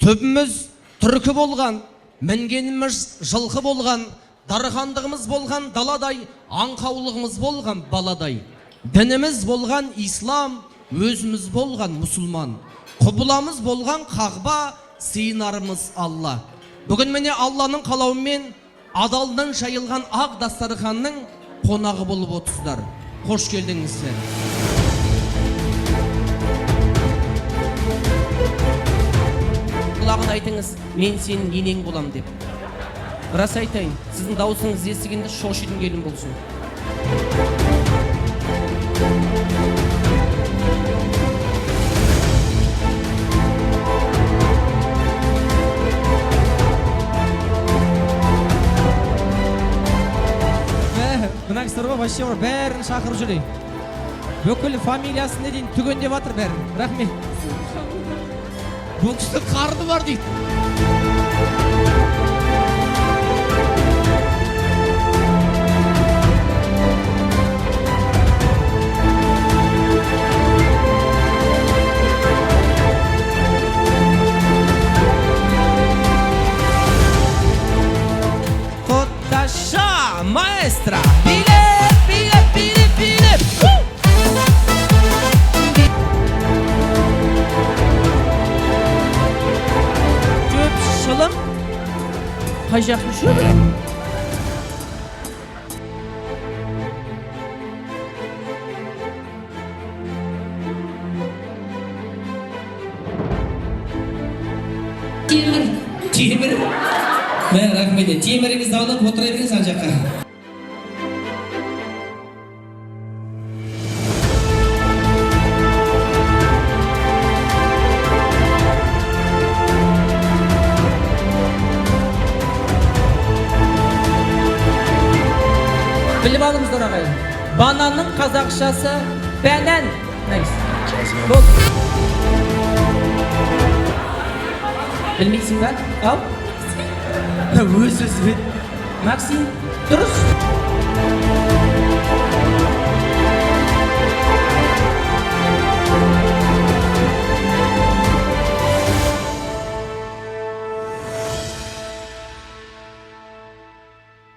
Түбіміз түркі болған, мінгеніміз жылқы болған, дархандығымыз болған даладай, аңқаулығымыз болған баладай. Дініміз болған ислам, өзіміз болған мұсылман. Құбыламыз болған Қағба, сыйынарымыз Алла. Бүгін міне Алланың қалауымен адалынан жайылған ақ дастарханның қонағы болып отырсыздар. Қош келдіңіздер. Құлағын айтыңыз, мен сенің енең болам деп. Рас айтайын, сіздің дауысыңыз естігенде шошитын келін болсын. Мына кісілер ғой, вообще бар, бәрін шақырып жүр. Бүкіл фамилиясына дейін түгендеп жатыр бәрін. Рахмет. Бұл кісінің қарны бар дейді. Құдаша, маэстро, билеп, билеп, билеп, билеп. Шөп шылым. Қай жақтың шөбі? Темір. Темір. Мә, рахмет. Теміріңізді алып отыра беріңіз ана жаққа. Біліп алыңыздар, ағайын. Бананның қазақшасы бәнән. Болды. Білмейсің ба? Ал? Өз өзімен. Максим, дұрыс.